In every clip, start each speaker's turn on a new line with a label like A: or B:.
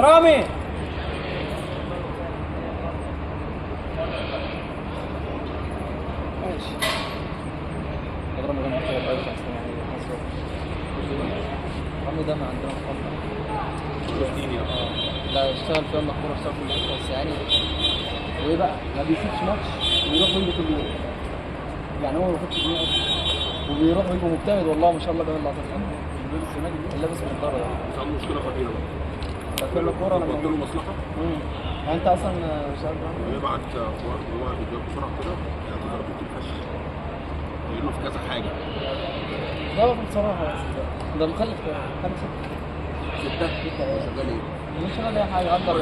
A: رامي. ماشي. رامي ده يعني رامي ده ما عندنا خالص. لا اشتغل في يلا كورة، اشتغل كل حتة، بس يعني وايه بقى؟ ما بيسيبش ماتش ويروح ويجي كل يوم. يعني هو ما بياخدش جنيه اصلا وبيروح ويجي مجتهد والله ما شاء الله بيعمل لقطات حلوة. اللي لابس النضارة ده
B: بس عنده مشكلة خطيرة بقى.
A: في الكورة لما
B: قلت له مصلحة
A: يعني انت اصلا مش عارف
B: بيبعت هو فيديوهات بسرعة كده يعني ضربته الفشخ يقول له في كذا حاجة.
A: لا بصراحة ده مخلف كام؟
B: 6 شغال ايه؟
A: مش شغال اي حاجة، عنده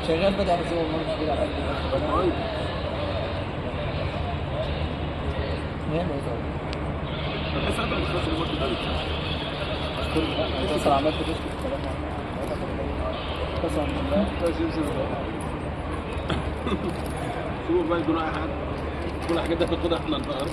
A: شغال بدع في السوبر ماركت كده على قد.
B: طيب
A: نعمل ايه طيب؟
B: بحس انت مش فاهم الماتش ده
A: انت اصلا عملت تشتكي الكلام قسما بالله.
B: سوبر بقى يدونا اي حاجة، كل الحاجات دي كنت احنا البقر.